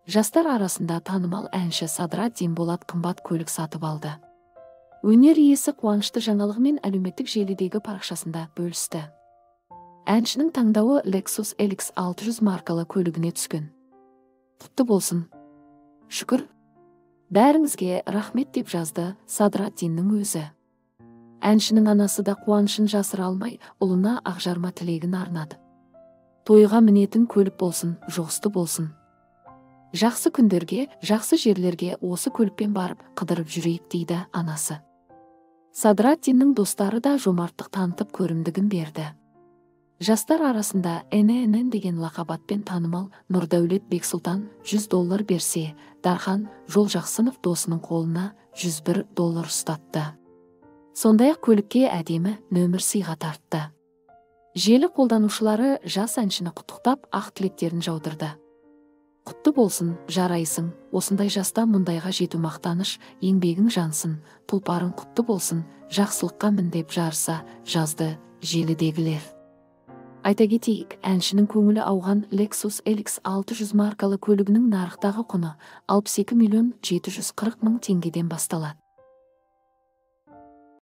Жастар арасында танымал әнші Садраддин Болат қымбат көлік сатып алды. Өнер иесі қуанышты жаңалығымен әлеуметтік желідегі парақшасында бөлісті. Әншінің таңдауы Lexus LX 600 маркалы көлігіне түскен. Құтты болсын. Шүкір. Бәріңізге рахмет, деп жазды Садраддиннің өзі. Әншінің анасы да қуанышын жасыра алмай, ұлына ақжарма тілегін арнады. Тойға мінетін көлік болсын, жұғысты болсын. Жақсы күндерге, жақсы жерлерге осы көлікпен барып, қыдырып жүрейік, дейді анасы. Садраддиннің достары да жомарттық танытып, көрімдігін берді. Жастар арасында ННН деген лақап атпен танымал Нұрдәулет Бексұлтан 100 доллар берсе, Дархан Жолжақсынов досының қолына 101 доллар ұстатты. Сондай-ақ көлікке әдемі нөмір сыйға тартты. Желі қолданушылары жас әншіні құттықтап, ақ тілектерін жаудырды. Құтты болсын, жарайсың, осындай жаста мұндайға жету мақтаныш, еңбегің жансын, тұлпарың құтты болсын, жақсылыққа мін, деп жарыса жазды желідегілер. Айта кетейік, әншінің көңілі ауған Lexus LX 600 маркалы көлігінің нарықтағы құны 62 миллион 740 мың теңгеден басталады.